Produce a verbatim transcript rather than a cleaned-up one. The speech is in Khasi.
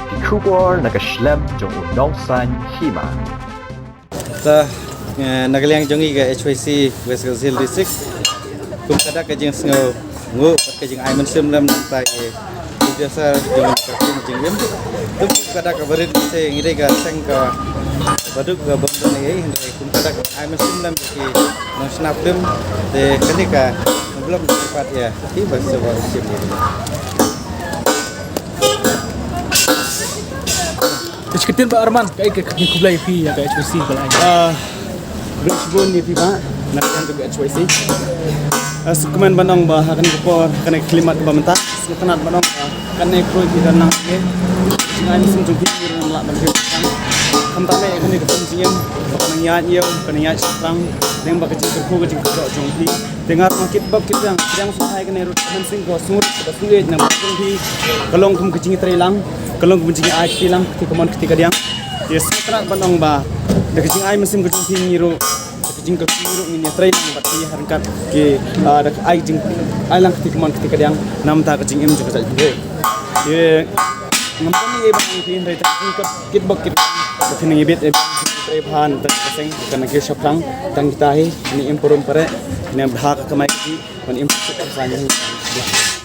Ki khubor na ka shlem jong u nongsan hima. Ta, eh, na ka liang jong ngi ka H Y C West Khasi Hills District, kum ka dak ka jingsngew nguh bad ka jingai mynsiem lem nangta i Professor jong ka kum jingim. Kum ka dak ka barit se ngi dei ka seng ka baduk ka bym don ei, hynrei kum ka dak ka ai mynsiem lem ki nongshna film, te kane ka blog ki pat ïa ki ba se ba shim. Te shi kyntien Bah Arman, kaei ka khublei phi ïa ka H Y C ba la ai? Ah, khublei shibun ïa phi Bah, na ka liang ka H Y C. Ah, sngewkmen ban ong ba ha kane ka por, ha kane ka khlieh mat kaba mynta, sngewtynnat ban ong ba kane ka por ki dang nang ïa ka jingai mynsiem jong phi, ki dang lah ban phi. Khamtam eh kane ka pun jingim, ba ka nang ïaid ïew, ka nang ïaid shaphrang, dang ba ka jingkyrkhu ka jingkyrkhu jong phi. Te nga ruh nga kit bok kit biang, kit biang sngewbha ïa kane ruh, mynsiem ka sngewrit, ka sngewrit na ka jong phi. Ka long kum ka jingïatreilang, ka long kum ka jingai kti lang, kti kamon kti kadiang. Te sngewtynnat ban ong ba da ka jingai mynsiem ka jong phi ngi ruh, da ka jingkyrkhu ngi ruh ngin ïatreilang bad phi ha ryngkat ki, ah, da ka ai jing, ai lang kti kamon kti kadiang namar ka jingim jong ka jaitbynriew. Te ngam don ei ba ngi phi hynrei tang kit, kit bok kit biang ba phin ngi bit ei ba ngi trei bha na ka seng ka na ki shaphrang tang kita hi ni im purum pare ni im bha ka kamai ki. Ban im suk ka sani.